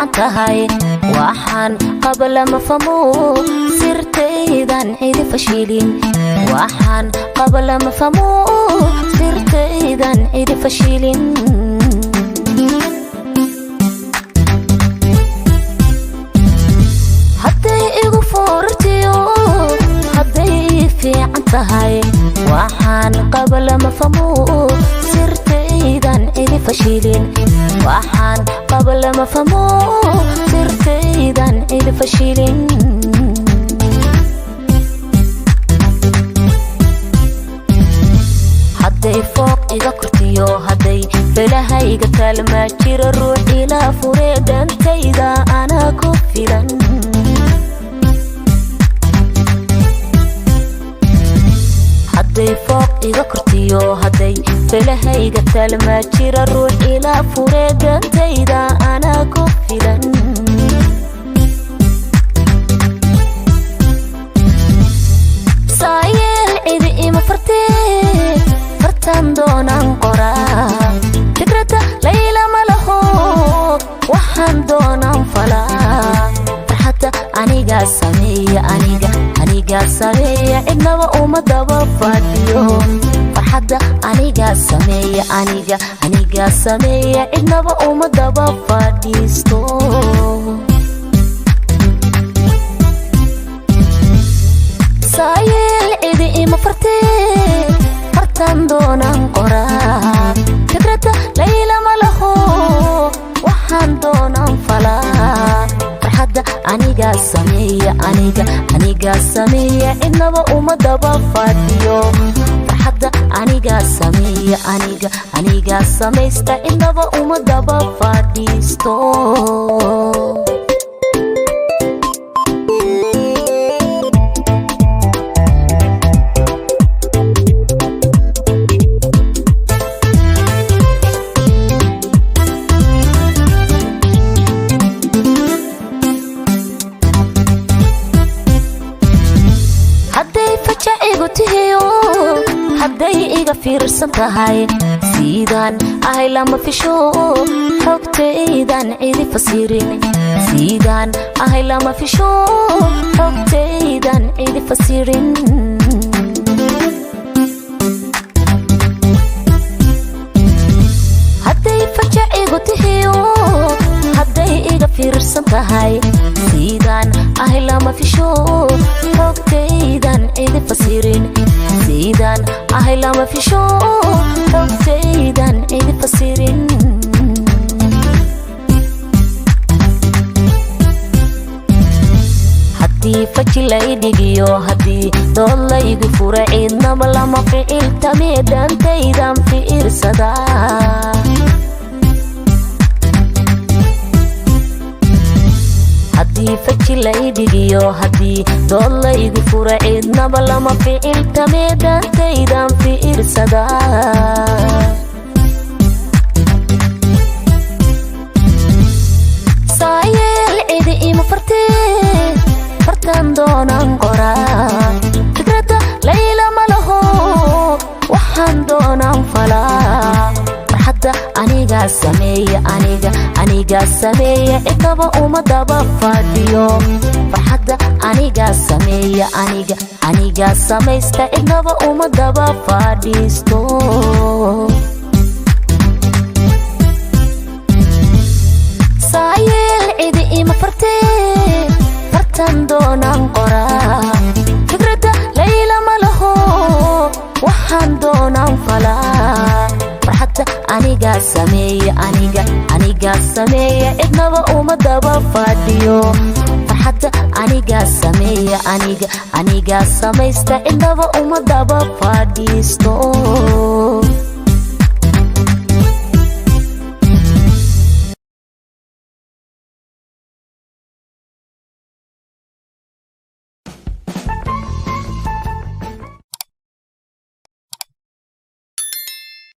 fiican tahay, waxaan qaba lama famo, sirtaydan cidi fashilin. Waxaan qaba lama famo, sirtaydan cidi fashilin. Hadday igu foorartiyo, hadday ii fiican tahay, waxaan qaba lama famo, sirtaydan cidi fashilin. Waxaan qaba lama famo, sirtaydan cidi fashilin. Hadday fooq iga kortiyo, hadday felahayga taalmaa jiro, ruux ilaa furee dhantayda anaa ku filan. Hadday fooq iga kortiyo, hadday felahayga taalmaa jira, ruux ilaa furee dhantayda anaa ku filan. Saayeel cidi ima fartee, fartaan doonaan qoraa. Fikradda layla ma laho, waxaan doonaan falaa. Farxadda anigaa sameeya, aniga anigaa sameeya, cidnaba uma daba fadhiyo. Farxadda anigaa sameeya, aniga anigaa sameeya, cidnaba uma daba fadhiisto. Saayeel cidi ima fartee, fartaan doonaan qoraa. Fikradda layla ma laho, waxaan doonaan falaa. Farxadda anigaa sameeya, aniga anigaa sameeya, cidnaba uma daba fadhiyo. Farxadda anigaa sameeya, aniga anigaa samaysta, cidnaba uma daba fadhiisto. Hadday fajacigu tihiyo, hadday iga fiirsan tahay, siidaan ahay lama fisho, xogtaydan cidi fasirin. Siidaan ahay lama fisho, xogtaydan cidi fasirin. Hadday fajacigu tihiyo, hadday iga fiirsan tahay, siidaan ahay lama fisho, xogtaydan cidi fasirin. Siidaan ahay lama fisho, xogtaydan cidi fasirin. Haddii faji lay dhigiyo, haddii dood laygu fura, ciidnaba lama ficiltamee, dhantaydan fiirsadaa. Haddii faji lay dhigiyo, haddii dood laygu fura, ciidnaba lama ficiltamee, dhantaydan fiirsadaa. Saayeel cidi ima fartee, fartaan doonaan qoraa. Fikradda layla ma laho, waxaan doonaan falaa. Farxadda anigaa sameeya, aniga anigaa sameeya, cidnaba uma daba fadhiyo. Farxadda anigaa sameeya, aniga anigaa samaysta, cidnaba uma daba fadhiisto. Saayeel cidi ima fartee, fartaan doonaan qoraa. Fikradda layla ma laho, waxaan doonaan falaa. Farxadda anigaa sameeya, aniga anigaa sameeya, cidnaba uma daba fadhiyo. Farxadda anigaa sameeya, aniga anigaa samaysta, cidnaba uma daba fadhiisto.